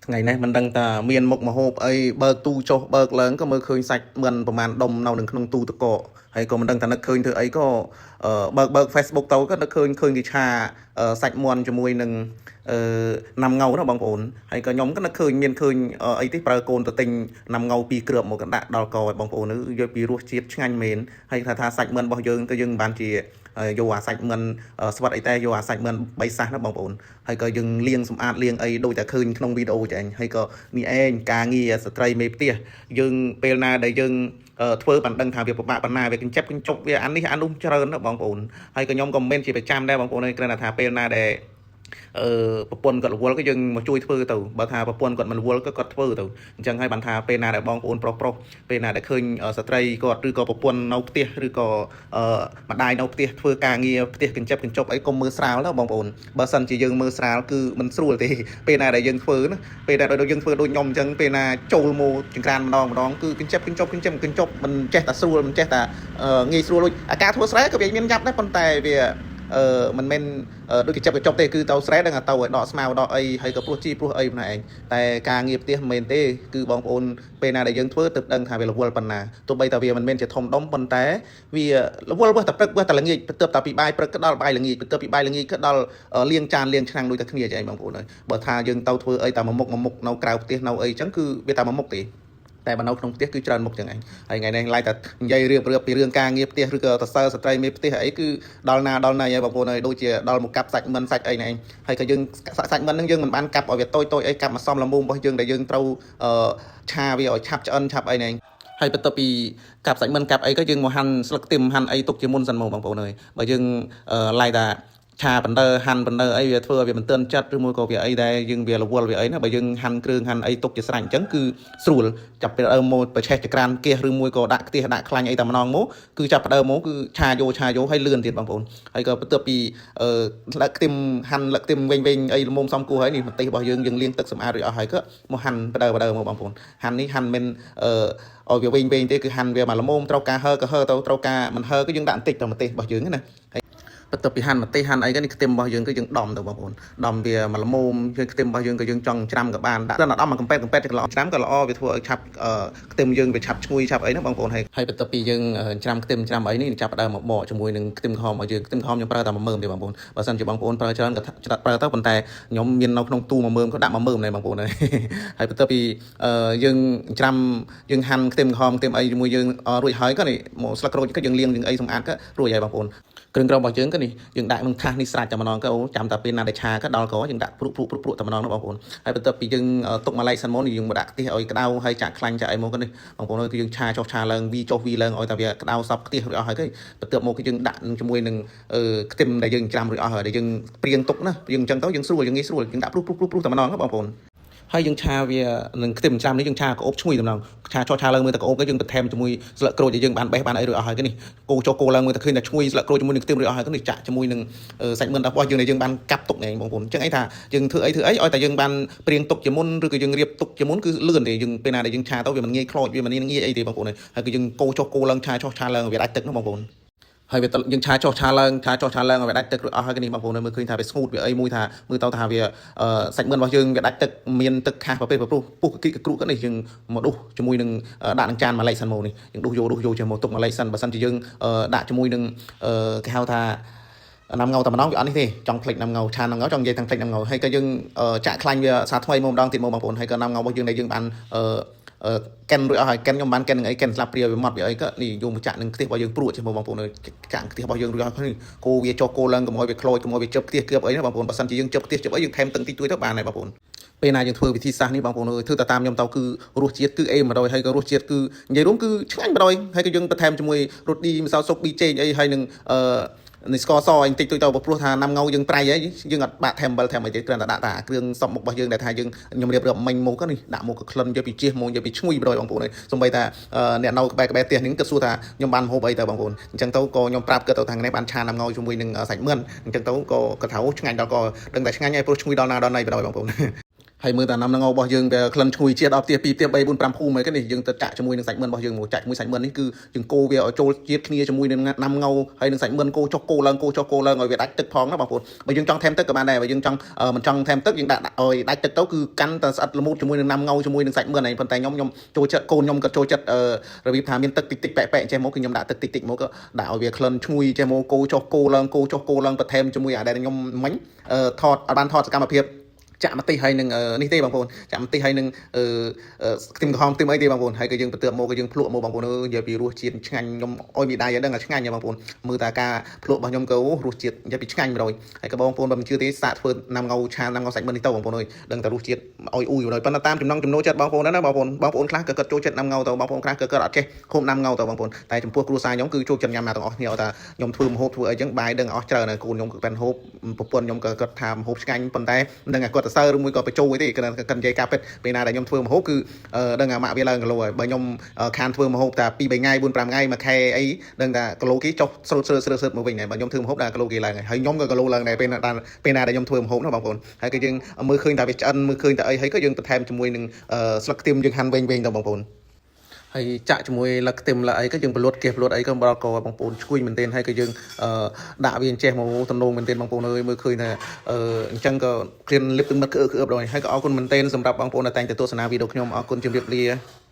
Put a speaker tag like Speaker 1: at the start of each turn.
Speaker 1: ថ្ងៃនេះមិនដឹងថាមានមុខម្ហូបអីបើកទូចុះបើកឡើងក៏មើលឃើញសាច់មិនប្រហែលដុំនៅនឹងក្នុងទូទឹកកកហើយក៏មិនដឹងថានឹកឃើញធ្វើអីក៏បើកបើក Facebook ទៅក៏នឹកឃើញឃើញគេឆាសាច់មាន់ជាមួយនឹងអឺណាំងៅណាបងប្អូនហើយក៏ខ្ញុំក៏នឹកឃើញមានឃើញអីទេប្រើកូនទៅទិញណាំងៅពីរគ្រាប់មកកដាក់ដល់កឲ្យបងប្អូនយល់ពីរសជាតិឆ្ងាញ់មែនហើយថាថាសាច់មិនរបស់យើងក៏យើងមិនបានជាយកអាសាច់មិនស្វិតអីតែយកអាសាច់មិនបីសះណាបងប្អូន ហើយក៏យើងលាងសម្អាតលាងអីដូចតែឃើញក្នុងវីដេអូចាអញហើយក៏នេះឯងការងារស្ត្រីមេផ្ទះយើងពេលណាដែលយើងធ្វើបានដឹងថាវាពិបាកប៉ុណ្ណាវាកញ្ចប់កញ្ចប់វាអានេះអានោះច្រើនណាស់បងប្អូនហើយក៏ខ្ញុំក៏មិនមែនជាប្រចាំដែរបងប្អូនហើយគ្រាន់តែថាពេលណាដែលអឺប្រពន្ធគាត់រវល់ក៏យើងមកជួយធ្វើទៅបើថាប្រពន្ធគាត់មិនរវល់ក៏គាត់ធ្វើទៅអញ្ចឹងហើយបានថាពេលណាដែលបងប្អូនប្រុសប្រុសពេលណាដែលឃើញស្ត្រីគាត់ឬក៏ប្រពន្ធនៅផ្ទះឬក៏ម្ដាយនៅផ្ទះធ្វើការងារផ្ទះកញ្ចប់កញ្ចប់អីកុំមើលស្រាលណាបងប្អូនបើសិនជាយើងមើលស្រាលគឺមិនស្រួលទេពេលណាដែលយើងធ្វើណាពេលដែលដូចយើងធ្វើដូចខ្ញុំអញ្ចឹងពេលណាចូលមកចង្ក្រានម្ដងម្ដងគឺកញ្ចប់កញ្ចប់កញ្ចប់កញ្ចប់មិនចេះតែស្រួលមិនចេះតែងាយស្រួលដូចអាការធ្វើស្រែក៏វាមានយ៉ាប់ដែរប៉ុន្តែវាអឺមិនមែនដូចកញ្ចប់កញ្ចប់ទេគឺទៅស្រែដឹងថាទៅឲ្យដកស្មៅដកអីហើយក៏ព្រោះជីព្រោះអីម្នាក់ឯងតែការងារផ្ទះមិនមែនទេគឺបងប្អូនពេលណាដែលយើងធ្វើទើបដឹងថាវារវល់ប៉ុណ្ណាទោះបីតែវាមិនមែនជាធំដុំប៉ុន្តែវារវល់វះតែព្រឹកវះតែល្ងាចទើបតែពីបាយព្រឹកក៏ដល់បាយល្ងាចទើបពីបាយល្ងាចក៏ដល់លាងចានលាងឆ្នាំងដូចតែគ្នាចឹងឯងបងប្អូនអើយបើថាយើងទៅធ្វើអីតែមួយមុខមួយមុខនៅក្រៅផ្ទះនៅអីចឹងគឺវាតែមួយមុខទេតែបើនៅក្នុងផ្ទះគឺច្រើនមុខចឹងឯងហើយថ្ងៃនេះឡាយតែនិយាយរៀបរៀបពីរឿងការងារផ្ទះឬក៏តសើស្ត្រីមេផ្ទះអីគឺដល់ណាដល់ណីហើយបងប្អូនអើយដូចជាដល់មកកាប់សាច់មិនសាច់អីណែឯងហើយក៏យើងសាច់មិនហ្នឹងយើងមិនបានកាប់ឲ្យវាតូចតូចអីកាប់មកសមល្មមរបស់យើងដែលយើងត្រូវអឺឆាវាឲ្យឆាប់ឆ្អិនឆាប់អីណែឯងហើយបន្ទាប់ពីកាប់សាច់មិនកាប់អីក៏យើងមកហាន់ស្លឹកខ្ទឹមហាន់អីទុកជាមុនសិនមកបងប្អូនអើយបើយើងឡាយតាឆាបណ្ដើហាន់បណ្ដើអីវាធ្វើឲ្យវាមិនទឿនចិត្តឬមួយក៏វាអីដែរយើងវារវល់វាអីណាបើយើងហាន់គ្រឿងហាន់អីទុកជាស្រេចអញ្ចឹងគឺស្រួលចាប់ពីដើមមកប្រឆេះចក្រានគះឬមួយក៏ដាក់ខ្ទះដាក់ខ្លាញ់អីតែម្ដងមកគឺចាប់ដើមមកគឺឆាយោឆាយោឲ្យលឿនទៀតបងប្អូនហើយក៏បន្ទាប់ពីអឺស្លឹកខ្ទឹមហាន់ស្លឹកខ្ទឹមវិញវិញអីល្មមសំគួរហើយនេះម្ទេសរបស់យើងយើងលាងទឹកសម្អាតរួចអស់ហើយក៏មកហាន់បដើបដើមកបងប្អូនហាន់នេះហាន់មិនអឺឲ្យវាវិញវិញទេគឺហាន់វាមកល្មមត្រូវការហើក៏ហើទៅត្រូវការមិនហើក៏យើងដាក់បន្តិចទៅម្ទេសរបស់យើងណាបន្ទាប់ពីហាន់ម្ទេសហាន់អីក៏នេះខ្ទឹមរបស់យើងគឺយើងដំទៅបងប្អូនដំវាមកល្មមយើងខ្ទឹមរបស់យើងក៏យើងចង់ច្រាំក៏បានដាក់ដល់ដំមកកំប៉ែតកំប៉ែតក៏ល្អច្រាំក៏ល្អវាធ្វើឲ្យឆាប់ខ្ទឹមយើងវាឆាប់ឈ្ងុយឆាប់អីណាបងប្អូនហើយហើយបន្ទាប់ពីយើងច្រាំខ្ទឹមច្រាំអីនេះចាប់ដើមមកបកជាមួយនឹងខ្ទឹមក្រហមរបស់យើងខ្ទឹមក្រហមខ្ញុំប្រើតែមួយមើមទេបងប្អូនបើសិនជាបងប្អូនប្រើច្រើនក៏ប្រើទៅប៉ុន្តែខ្ញុំមាននៅក្នុងទូមួយមើមក៏ដាក់មួយមើមដែរបងប្អូនហើយបន្ទាប់ពីយើងច្រាំយើងហាន់ខ្ទឹមក្រហមខ្ទឹមអីជាមួយយើងរួចហើយក៏នេះមកស្លឹកក្រូចក៏យើងលាងយើងអីសម្អាតក៏រួចហើយបងប្អូនគ្រឿងក្រៅរបស់យើងក៏នេះយើងដាក់ក្នុងថាសនេះស្រាច់តែម្ដងក៏អូចាំតែពេលណាដែលឆាក៏ដល់ក៏យើងដាក់ព្រុព្រុព្រុព្រុតែម្ដងណាបងប្អូនហើយបន្ទាប់ពីយើងទុកមួយឡែកសិនមកយើងមកដាក់ខ្ទះឲ្យក្តៅហើយចាក់ខ្លាញ់ចាក់អីមកក៏នេះបងប្អូនគឺយើងឆាចុះឆាឡើងវីចុះវីឡើងឲ្យតែវាក្តៅសពខ្ទះរួចអស់ហើយគេបន្ទាប់មកគឺយើងដាក់ជាមួយនឹងខ្ទឹមដែលយើងច្រាំរួចអស់ហើយដែលយើងព្រៀងទុកណាយើងអញ្ចឹងទៅយើងស្រួលយើងងាយស្រួលយើងដាក់ព្រុសព្រុសព្រុសព្រុសតែម្ដងណាបងប្អូនហើយយើងឆាវានឹងខ្ទឹមច្រាំនេះយើងឆាក្អូបឈ្ងុយតែម្ដងឆាចុះឆាឡើងមើលតែក្អូបទៅយើងបន្ថែមជាមួយស្លឹកក្រូចដែលយើងបានបេះបានអីរួចអស់ហើយគេនេះគោចុះគោឡើងមើលតែឃើញតែឈ្ងុយស្លឹកក្រូចជាមួយនឹងខ្ទឹមរួចអស់ហើយគេនេះចាក់ជាមួយនឹងសាច់មឿនរបស់យើងដែលយើងបានកាប់ទុកនេះបងប្អូនអញ្ចឹងអីថាយើងធ្វើអីធ្វើអីឲ្យតែយើងបានព្រៀងទុកជាមុនឬក៏យើងរៀបទុកជាមុនគឺលឿនទេយើងពេលណាដែលយើងឆាទៅវាមិនងាយខ្លោចវាមិនងាយអីទេបងប្អូនហើយគឺយើងកូរចុះកូរឡើងឆាចុះឆាឡើងវាដាច់ទឹកណាបងប្អូនហើយវាយើងឆាចុះឆាឡើងឆាចុះឆាឡើងឲ្យវាដាច់ទឹករួចអស់ហើយនេះបងប្អូនមើលឃើញថាវាស្ងួតវាអីមួយថាមើលទៅថាវាសាច់មឿនរបស់យើងវាដាច់ទឹកមានទឹកខាសប្រភេទប្រព្រោះពុះកគិកគ្រូកនេះយើងមកដុសជាមួយនឹងដាក់នឹងចានមួយឡែកសិនមកនេះយើងដុសយកដុសយកចេះមកទុកមួយឡែកសិនបើសិនជាយើងដាក់ជាមួយនឹងគេហៅថាណាំងៅតែម្ដងវាអត់នេះទេចង់ផ្លេចណាំងៅឆាណាំងៅចង់និយាយទាំងផ្លេចណាំងៅហើយក៏យើងចាក់ខ្លាញ់វាសាថ្មីមកម្ដងទៀតមកបងប្អូនហើយក៏ណាំងៅរបស់យើងដែលយើងបានអឺកិនរួចអស់ហើយកិនខ្ញុំបានកិននឹងអីកិនស្លាបព្រាវាម៉ត់វាអីក៏នេះយកមកចាក់នឹងខ្ទះរបស់យើងព្រួចបងប្អូនចាក់ខ្ទះរបស់យើងរួចអស់ហើយគោវាចុះគោឡើងកុំឲ្យវាខ្លោចកុំឲ្យវាជឹបខ្ទះគៀបអីណាបងប្អូនបើសិនជាយើងជឹបខ្ទះជឹបអីយើងថែមទឹកតិចតួចទៅបានហើយបងប្អូនពេលណាយើងធ្វើវិធីសាស្ត្រនេះបងប្អូនអើយធ្វើតែតាមខ្ញុំទៅគឺរសជាតិគឺអេមបណ្ដោយហើយក៏រសជាតិគឺនិយាយរួមគឺឆ្ងាញ់បណ្ដោយហើយក៏យើងបន្ថែមជាមួយរសឌីម្សៅស៊ុបប៊ីចេងអីហើយនឹងអឺនេះស្ករសអីបន្តិចតួចទៅព្រោះថាណាំងៅយើងប្រៃហើយយើងអត់បាក់ថែមអំបិលថែមអីទេគ្រាន់តែដាក់តែគ្រឿងសពមុខរបស់យើងដែលថាយើងខ្ញុំរៀបរៀបមិញមកនេះដាក់មកក៏ក្លិនយកពីជះមកយកពីឈ្ងុយបណ្ដោយបងប្អូនសំបីតាអ្នកនៅក្បែរក្បែរផ្ទះនេះគាត់សួរថាខ្ញុំបានហូបអីទៅបងប្អូនអញ្ចឹងទៅក៏ខ្ញុំប្រាប់គាត់ទៅថាថ្ងៃនេះបានឆាណាំងៅជាមួយនឹងសាច់មឿនអញ្ចឹងទៅក៏គាត់ថាឆ្ងាញ់ដល់ក៏ដឹងតែឆ្ងាញ់ហើយព្រោះឈ្ងុយដល់ណាដល់ណីបណ្ដោយបងប្អូន ហើយមើលតាណាំងរបស់យើងវាក្លិនឈ្ងុយជាតិដល់ផ្ទះ2ផ្ទះ3 4 5ភូមិអីគេនេះយើងទៅចាក់ជាមួយនឹងសាច់មឿនរបស់យើងមកចាក់ជាមួយសាច់មឿននេះគឺយើងកូរវាឲ្យចូលជាតិគ្នាជាមួយនឹងណាំងហើយនឹងសាច់មឿនកូរចុះកូរឡើងកូរចុះកូរឡើងឲ្យវាដាច់ទឹកផងណាបងប្អូនបើយើងចង់ថែមទឹកក៏បានដែរបើយើងចង់មិនចង់ថែមទឹកយើងដាក់ឲ្យដាច់ទឹកទៅគឺកាន់តែស្អិតល្មូតជាមួយនឹងណាំងជាមួយនឹងសាច់មឿនឯងប៉ុន្តែខ្ញុំខ្ញុំចូលចិត្តកូនខ្ញុំក៏ចូលចិត្តរបៀបថាមានទឹកតិចតិចប៉ែកប៉ែកចេះមកគឺខ្ញុំដាក់ទឹកតិចតិចមកក៏ដាក់ឲ្យវាក្លិនឈ្ងុយចេះមកកូរចុះកូរឡើងកូរចុះកូរឡើងបន្ថែមជាមួយអាដែលខ្ញុំមិញថតអត់បានថតសកម្មភាពចាក់ម្ទេសហើយនឹងនេះទេបងប្អូនចាក់ម្ទេសហើយនឹងអឺខ្ទឹមក្រហមខ្ទឹមអីទេបងប្អូនហើយក៏យើងបន្ទើបមកក៏យើងភ្លក់មកបងប្អូនអើយនិយាយពីរសជាតិឆ្ងាញ់ខ្ញុំអុយមីដៃឲ្យដឹងថាឆ្ងាញ់ហ៎បងប្អូនមើលតាការភ្លក់របស់ខ្ញុំក៏រសជាតិនិយាយពីឆ្ងាញ់ម្ដងហើយក៏បងប្អូនបើមិនជឿទេសាកធ្វើណាំងៅឆាណាំងៅសាច់មឿននេះទៅបងប្អូនអើយដឹងតែរសជាតិអុយអ៊ូយម្ដងប៉ុន្តែតាមចំណង់ចំណូលចិត្តបងប្អូនណាបងប្អូនបងប្អូនខ្លះក៏គាត់ចូលចិត្តណាំងៅទៅបងប្អូនខ្លះក៏គាត់អត់ចេះហូបណាំងៅទៅបងប្អូនតែចំពោះគ្រួសារខ្ញុំគឺចូលចិត្តញ៉ាំណាទាំងអស់គ្នាឲ្យតែខ្ញុំធ្វើម្ហូបធ្វើអីចឹងបាយដឹងអស់ច្រើនហើយកូនខ្ញុំក៏ប៉ែនហូបប្រពន្ធខ្ញុំក៏គាត់ថាម្ហូបឆ្ងាញ់ប៉ុន្តែមិនដឹងថាគាត់ទៅសើឬមួយក៏បញ្ចូលអីទេគាត់គាត់និយាយការពិតពេលណាដែលខ្ញុំធ្វើម្ហូបគឺដឹងថាម៉ាក់វាឡើងគីឡូហើយបើខ្ញុំខានធ្វើម្ហូបតែ2 3ថ្ងៃ4 5ថ្ងៃមួយខែអីដឹងថាគីឡូគេចុះស្រូតស្រើស្រើស្រើមកវិញហើយបើខ្ញុំធ្វើម្ហូបដល់គីឡូគេឡើងហើយហើយខ្ញុំក៏គីឡូឡើងដែរពេលណាពេលណាដែលខ្ញុំធ្វើម្ហូបនោះបងប្អូនហើយក៏យើងមើលឃើញថាវាឆ្អិនមើលឃើញតែអីហើយក៏យើងបន្ថែមជាមួយនឹងស្លឹកខ្ទឹមយើងហាន់វែងៗទៅបងប្អូនហើយចាក់ជាមួយលឹកខ្ទឹមលឹកអីក៏យើងបលត់គេសបលត់អីក៏បដល់កបងប្អូនឈ្ងុយមែនទែនហើយក៏យើងដាក់វាអញ្ចេះមកតំណងមែនទែនបងប្អូនអើយមើលឃើញថាអឺអញ្ចឹងក៏ក្លៀនលិបទឹកមិត្តក្អឺក្អឺបដល់ហើយក៏អរគុណមែនទែនសម្រាប់បងប្អូនដែលតែងតែទស្សនាវីដេអូខ្ញុំអរគុណជម្រាបលា។